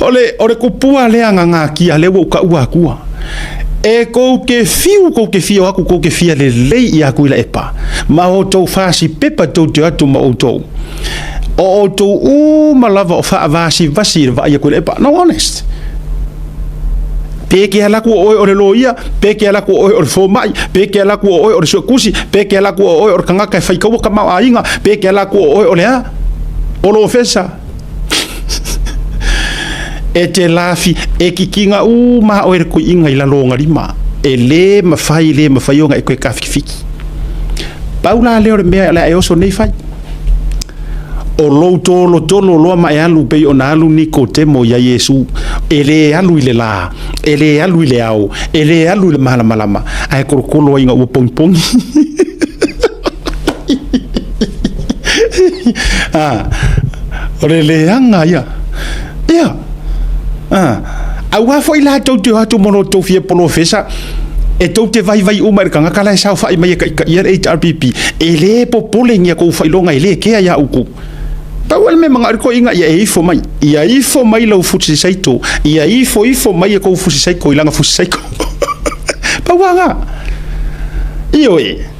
O le, o le kupua lea gagatia lea ua ou taua atua. E kou te fiu, kou te fia o atu, kou te fia lelei ia Tuilaepa, ma outou fasi pepa tou te o atu ma outou. O outou uma lava o faavasivasi i le vaai a Tuilaepa. No honest. Pe ke ala atu o oe o le loia, pe ke ala atu o oe o le fomai, pe ke ala atu o oe o le suetusi, pe ke ala atu o oe o le tagata e faitaua tamaoaiga, pe ke ala atu o oe o le a? Polofesa. E te lafi, e kikina uma oe e le toeaina i lalo o ona lima. E le mafai, le mafai ona e toe tafikifiki. Pau la lea o le mea o le a e oso nei fai. O lou tolotolo loa ma e alu pei ona alu Nikotemo iā Iesu, e le alu i le lā, e le alu i le ao, e le alu i le malamalama, ae tolotolo ai ina ua pogipogi. Ah, o le leaga ia. Ia. Ah, aua foi la tou te o atu ma lo tou fia polofesa, e tou te vaivai uma i le tagata la e saofai mai e taitaia le HRPP, e le popolengia kou faailoga e le kea iā outou. Pau lava le mea e manao ai le toeaina ia e ifo mai, ia ifo mai lau fusi saito, ia ifo ifo mai e kou fusi saito i lana fusi saito. Pau lava lena. Ioe.